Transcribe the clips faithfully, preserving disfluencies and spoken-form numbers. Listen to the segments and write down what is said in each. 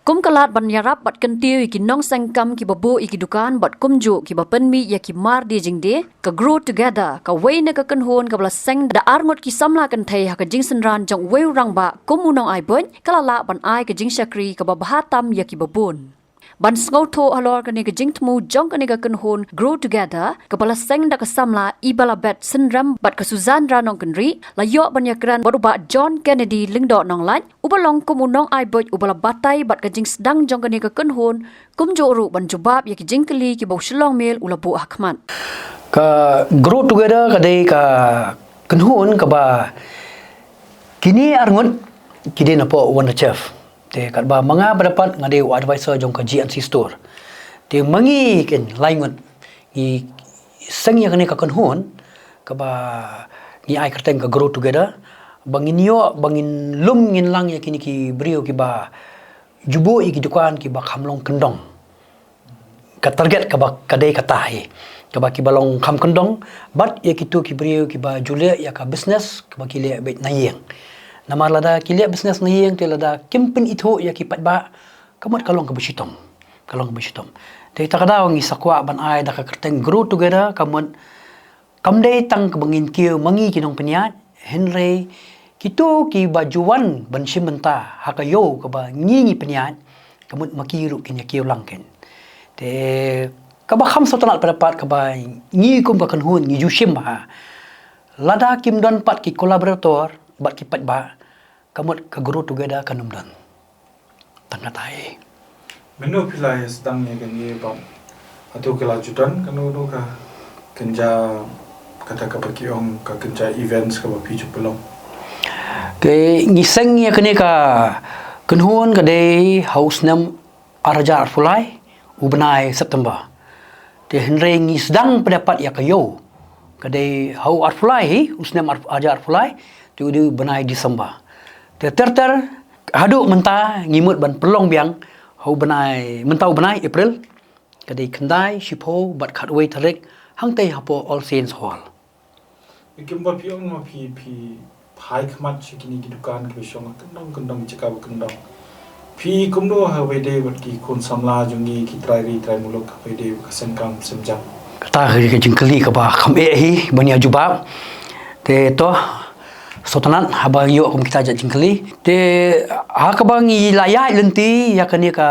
Kum ka lad ban ïarap bad kyntiew ïa ki nongseng kam kiba buh ïa ki dukan bad kumjuh kiba pynmih ïa ki mar die jingdie, ka Grow Together, kawei na ka kynhun kaba la seng da arngut ki samla kynthei ha ka jingsynran jong uwei u rangbah kum u nongai buit, ka la lah ban ai ka jingshakri kaba bha tam ïa kiba bun. Ban sngewthuh halor kane ka jingthmu jong kane ka kynhun Grow Together, kaba la seng da ka samla Ibalabeth Synrem bad ka Suzandra Nongkynrih, la ïoh ban ïakren bad u Bah John Kennedy Lyngdoh Nonglait, uba long kum u nongai buit uba la batai bad ka jingsdang jong kane ka kynhun, kumjuh ruh ban jubab ïa ki jingkylli kiba u Shillong Mail u la buh ha khmat. Ka Grow Together ka dei ka kynhun kaba kine arngut ki dei na poh Wonder Chef. Te katba ma nga bad pat nga dei u advisor jong ka G N C Store. Te ma ngi kin lai ngut ngi seng ïa kane ka kynhun kaba ngi ai kyrteng ka Grow Together, ba ngin ïoh, ba ngin lum ngin lang ïa kine ki briew kiba ju buh ïa ki dukan kiba kham long kyndong. Ka target kaba ka dei kata hi, kaba kiba long kham kyndong, bad ïa kito ki briew kiba ju leh ïa ka business kaba ki leh beit na ïing. Namar lada ki leh business na ïing te lada kim pynithuh ïa ki paidbah, ka mut ka long kaba shitom. Ka long kaba shitom. Te kata ka daw ngi sa kwah ban ai da ka kyrteng Grow Together, ka mut kam dei tang kaba ngin kiew ma ngi ki nongpynïaid, hynrei kito kiba ju wan ban shim bynta ha ka ïew kaba ngi ngi pynïaid, ka mut ma ki ruh kin ïa kiew lang kin. Te kaba kham sngewtynnat pat kaba ngi kum ka kynhun ngi ju shim bha. Lada kim don pat ki collaborator bad ki paidbah, ka mut ka Grow Together kan ym don. Tang kata hi. Mynno phi la ïa sdang ïa kane, bad hato ka la ju don kano kano ka kynja, kata kaba ki ong ka kynja events kaba phi ju pynlong? Te ngi seng ïa kane ka kynhun ka dei ha u snem ar hajar arphew lai, u bnai September. Te hynrei ngi sdang pat ïa ka ïew ka dei ha u arphew lai hi, u snem ar-, hajar arphew lai, te u dei u bnai December. Te ter ter haduh mynta ngi mut ban pynlong biang ha u bnai, mynta u bnai April, ka dei khyndai, shiphew bad khatwei tarik, hangtei hapoh All Saints Hall. Ïa kumba phi ong ma phi, phi phai khmat sha kine ki dukan kiba shong ha kyndong kyndong jaka ba kyndong. Phi kumno ha kaba ïadei bad ki khun samla jong ngi ki trai ri trai muluk ha kaba ïadei bad ka seng kam seng jam? Kata ka jingkylli kaba kham eh hi ban ïa jubab. Te to, sngewtynnat haba ïoh kum kita jait jingkylli. Te ha kaba ngi la ïaid lynti ïa kane ka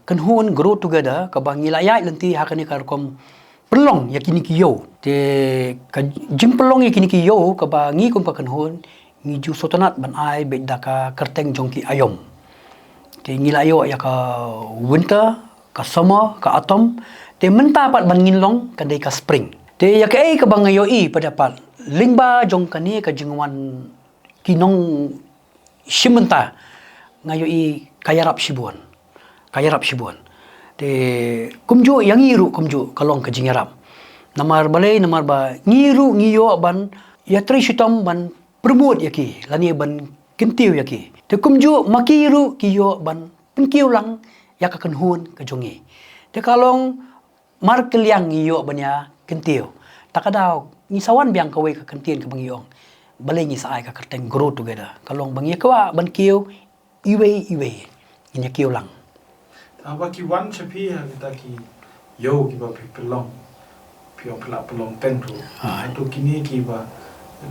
kynhun Grow Together, kaba ngi la ïaid lynti ha kane ka rukom pynlong ïa kine ki ïew. Te ka jingpynlong ïa kine ki ïew kaba ngi kum ka kynhun ngi ju sngewtynnat ban ai beit da ka kyrteng jong ki aïom. Te ngi la ïoh ïa ka winter, ka summer, ka autumn. Te mynta pat ban ngin long ka dei ka spring. Te ïa kaei kaba nga ïohi pat, pat lyngba jong kane ka jingwan ki nong shim bynta, nga ïohi ka ïarap shibun. Ka ïarap shibun. Te kumjuh ïa ngi ruh kumjuh ka long ka jingïarap. Namar balei, namar ba ngi ruh ngi ïoh ban ïatrei shitom ban promote ïa ki lane ban kyntiew ïa ki. Te kumjuh ma ki ruh ki ïoh ban pynkiew lang ïa ka kynhun ka jong ngi. Te ka long markylliang ngi ïoh ban ïa kyntiew. Ta ka daw ngi sa wan biang kawei ka kyntien kaba ngi ong, balei ngi sa ai ka kyrteng Grow Together. Ka long ba ngi ïa kwah ban kiew iwei iwei, ngin ïa kiew lang. Haba ki wan sha phi ha kita ki ïew kiba phi pynlong, phi ong phi la pynlong teng ruh. Hato kine kiba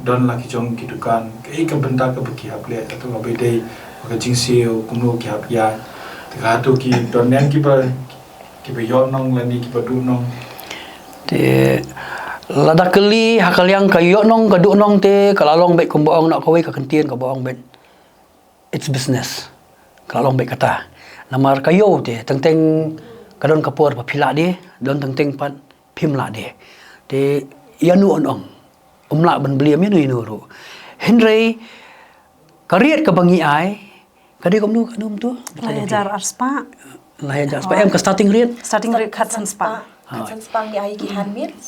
don la ki jong ki dukan, kaei ka bynta kaba ki hap leh, hato kaba ïadei bad ka jingsiew, kumno ki hap ïaid? Te hato ki don ne em kiba, kiba ïoh nong lane kiba duh nong? Te lada kylli ha ka liang ka ïoh nong ka duh nong te ka la long beit kumba ong noh kawei ka kyntien kaba ong beit, it's business. Ka la long beit kata. Namar ka ïew te teng teng ka don ka por ba phi lah de, don teng teng pat phim lah de. Te ïano yn ong, ym lah ban blie ïano ïano ruh. Hynrei ka rate kaba ngi ai ka dei kumno, kumno mynta? Lai hajar ar spah. Lai hajar ar spah. Em, ka starting rate? Starting rate khatsan spah. Khatsan spah ngi ai ki handmade.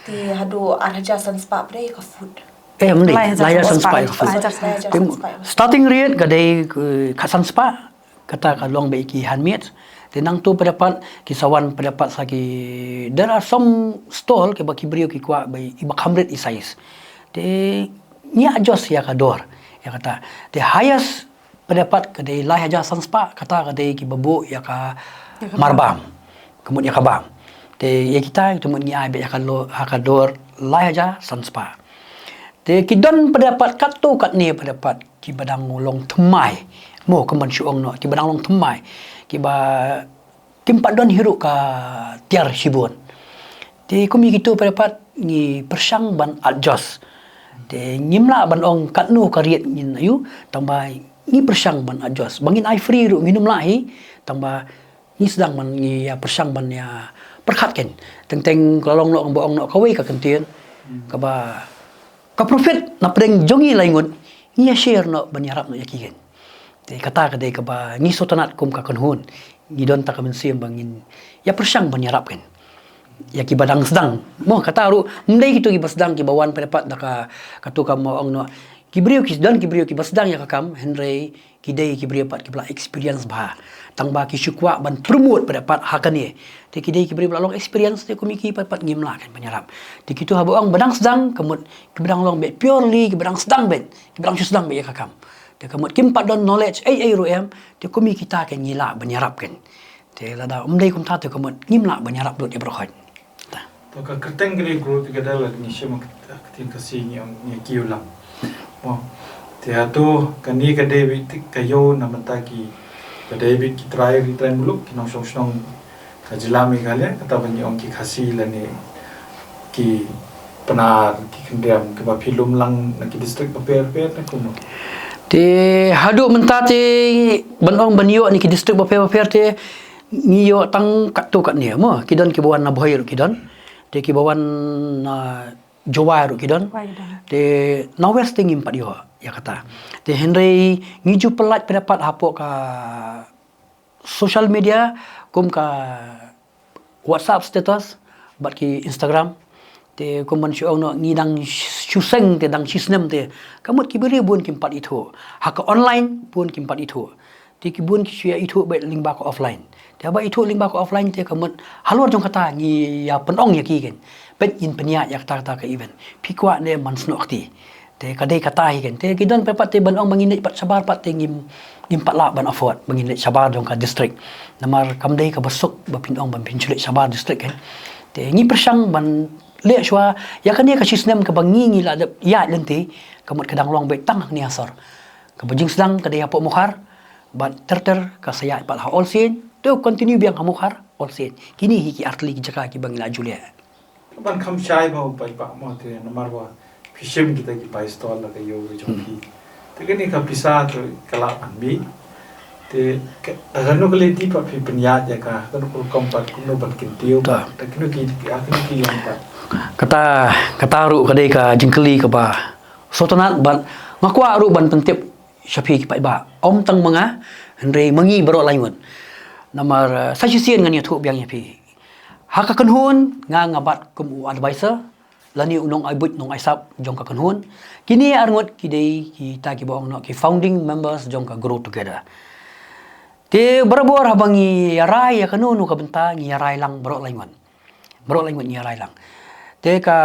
Te haduh ar hajar san spah pat ka food. Em, ym dei. Lai hajar san spah ka food. Starting rate ka dei, eh, khatsan spah. Kata ka long beit ki handmade. Te nangta pat ki sa wan pat sa ki, there are some stall kiba ki briew ki kwah ba i ba kham rit i size. Te ngi adjust ïa ka dor ïa kata. Te highest pat ka dei lai hajar san spah, kata ka dei kiba buh ïa ka marbam. Ka mut ïa ka bam. Te ïa kita, te mut ngi ai beit ïa ka lo-, ha ka dor lai hajar san spah. Te ki don pat katto katne pat kiba dang long thymmai. Mo, kumban shu ong noh, kiba dang long thymmai. Kiba kim pat don hi ruh ka tiar shibun. Te kum ïa kito pat ngi pyrshang ban adjust. Te ngim lah ban ong katno ka rate ngin ïoh, tangba ngi pyrshang ban adjust. Ba ngin ai free ruh ngim lah hi, tangba ngi sdang ban, ngi ïa pyrshang ban ïa pyrkhat kein. Teng teng ka la long noh, kumba ong noh, kawei ka kyntien kaba ka profit na pdeng jong ngi lai ngut, ngi ïa share noh ban ïarap noh ïa ki kein. Te kata ka dei kaba ngi sngewtynnat kum ka kynhun. Ngi don tang ka mynsiem ba ngin ïa pyrshang ban ïarap kein ïa kiba dang sdang. Mo, kata ruh ym dei kito kiba sdang kiba wan pat da ka, kato kaba ong noh. Ki briew ki don, ki briew kiba sdang ïa ka kam, hynrei ki dei ki briew pat kiba la experience bha. Tangba ki shu kwah ban promote pat ha kane. Te ki dei ki briew ba la long experience, te kum ïa ki pat ngim lah kein ban ïarap. Te kito haba ong ba dang sdang, ka mut kiba dang long beit purely kiba dang sdang beit, kiba dang shu sdang beit ïa ka kam. Te ka mut kim pat don knowledge ei ei ruh em, te kum ïa kita kein ngi lah ban ïarap kein. Te lada ym dei kumta, te ka mut ngim lah ban ïarap lut ïa baroh khoit. Ta. To, ka kyrteng kane Grow Together, lada ngi shim ka ktien Khasi ngi ong ngi kiew lang. Mo. Te hato kane ka dei beit ka ïoh na bynta kiba dei beit ki trai ri trai muluk, ki nongshong shnong ka jylla Meghalaya, kata ba ngi ong ki Khasi lane ki Pnar, ki Khyndiat, kiba phi lum lang na ki district bapher bapher ne kumno? Te haduh mynta te ban ong ban ïoh na ki district bapher bapher te ngi ïoh tang katto katne mo, ki don kiba wan na Bhoi ruh ki don. Te kiba wan na Jowai ruh ki don. Jowai ki don. Te na West te ngim pat ïoh ïa kata. Te hynrei ngi ju pyllait pat hapoh ka social media, kum ka WhatsApp status bad ki Instagram. Te kumban shu ong noh, ngi dang shu seng te dang shi snem te, ka mut ki briew bun kim pat ithuh. Ha ka online bun kim pat ithuh. Te ki bun ki shu ïa ithuh beit lyngba ka offline. Te haba ithuh lyngba ka offline te ka mut halor jong kata ngi ïa pynong ïa ki kein. Peit, ngin pynïaid ïa kata kata ka event. Phi kwah ne em ban snoh kti. Te ka dei kata hi kein. Te ki don pat te ban ong ba ngin leit pat shabar pat te ngim, ngim pat lah ban afford ba ngin leit shabar jong ka district. Namar kam dei kaba suk ba phin ong ban phin shu leit shabar district kein. Te ngi pyrshang ban leit shuwa ïa kane ka shi snem kaba ngi ngi la dep ïaid lynti, ka mut ka dang long beit tang hangne ha sor. Kaba jingsdang ka dei hapoh Mawkhar bad ter ter ka sa ïaid pat ha Olsien. Te continue biang ha Mawkhar, Olsien. Kine hi ki artylli ki jaka kiba ngi la ju leh. Ban kham shai ba u paidbah mo, te namar ba phi shim kita ki buy stall la ka ïew ka jong phi. Te kane ka pisa te ka lah ban mih. Te ka, da kano ka lynti pat phi pynïaid ïa ka, kano ka rukom pat, kumno ban kyntiew pat, da kano ki, da kano ki long pat? Kata, kata ruh ka dei ka jingkylli kaba sngewtynnat bad nga kwah ruh ban pyntip sha phi ki paidbah. Ym tang ma nga, hynrei ma ngi baroh laingut. Namar, eh, sa shisien ngan ïathuh biang ïa phi. Ha ka kynhun nga, nga bat kum u advisor lane u nongai buit nongai sap jong ka kynhun. Kine arngut ki dei kita kiba ong noh ki founding members jong ka Grow Together. Te barabor haba ngi ïarai ïa kano kano ka bynta ngi ïarai lang baroh laingut. Baroh laingut ngi ïarai lang. Te ka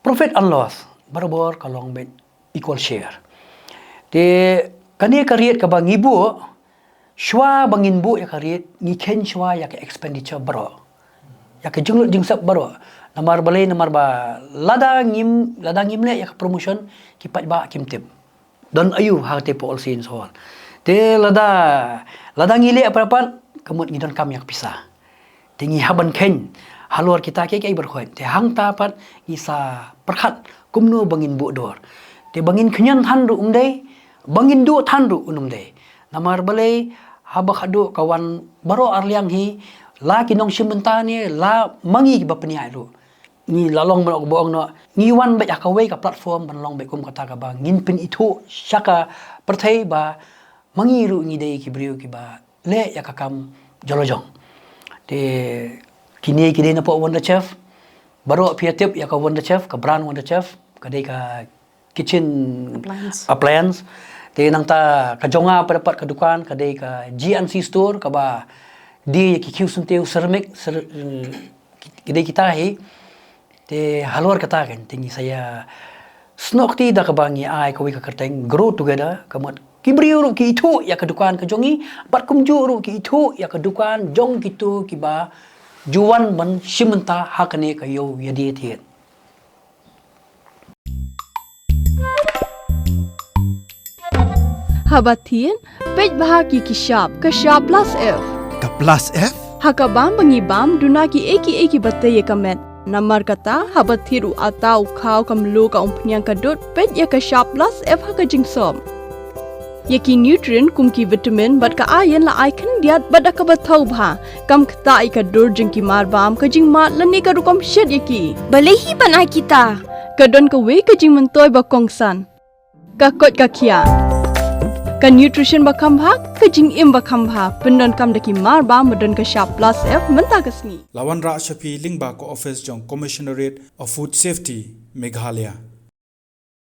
profit and loss barabor ka long beit equal share. Te kane ka rate kaba ngi buh, shuwa ba ngin buh ïa ka rate, ngi kheiñ shuwa ïa ka expenditure baroh, ïa ka jinglut jingsep baroh. Namar balei? Namar ba lada ngim, lada ngim leh ïa ka promotion, ki paidbah kim tip don aïu ha kata ka Olsien Sohor. Te lada, lada ngi leh pat pat, ka mut ngi donkam ïa ka pisa. Te ngi hap ban kheiñ halor kita kiei kiei baroh khoit. Te hangta pat ngi sa pyrkhat kumno ba ngin buh dor. Te ba ngin khñiot than ruh um dei, ba ngin duh than ruh um dei. Namar balei? Haba khadduh ka wan baroh arliang hi, la ki nongshim bynta ne la ma ngi kiba pynïaid ruh. Ngi la long ban ong, ba ong noh, ngi wan beit ha kawei ka platform ban long beit kum kata kaba ngin pynithuh sha ka pyrthei ba ma ngi ruh ngi dei ki briew kiba leh ïa ka kam jong la jong. Te kine ki dei na poh Wonder Chef. Baroh phi ïa tip ïa ka Wonder Chef, ka brand Wonder Chef, ka dei ka kitchen appliance. Appliance. Te nangta ka jong nga pat pat ka dukan ka dei ka G N C Store, kaba die ïa ki khiew syntiew ceramic, cer-, eh, ki, ki dei kita hi. Te halor kata kan te ngi sa ïa snoh kti da kaba ngi ai kawei ka kyrteng Grow Together, ka mut Ki briew ruh ki ithuh ïa ka dukan ka jong ngi, bad kumjuh ruh ki ithuh ïa ka dukan jong kito kiba ju wan ban shim bynta ha kane ka ïew ïadie thied. Haba thied, peit bha ki ki shap, ka shap plus F. Ka plus F? Ha ka bam ba ngi bam, duna ki ei ki ei kiba tei ïa ka met. Namar kata, haba thied u atta, u khaw, ka mluh, ka umphniang, ka dud, peit ïa ka shap plus F ha ka jingsop. Ïa ki nutrient kum ki vitamin bad ka iron la ai khyndiat bad da kaba thaw bha. Kam ktah ïa ka dur jong ki mar bam, ka jingmad lane ka rukom shet ïa ki. Balei hi ban ai kita? Ka don kawei ka jingmyntoi ba kongsan. Ka koit ka khiah. Ka nutrition ba kham bha, ka jingim ba kham bha. Pyndonkam da ki mar bam ba don ka shap plus F mynta ka sngi. La wanrah sha phi lyngba ka office jong Commissionerate of Food Safety, Meghalaya.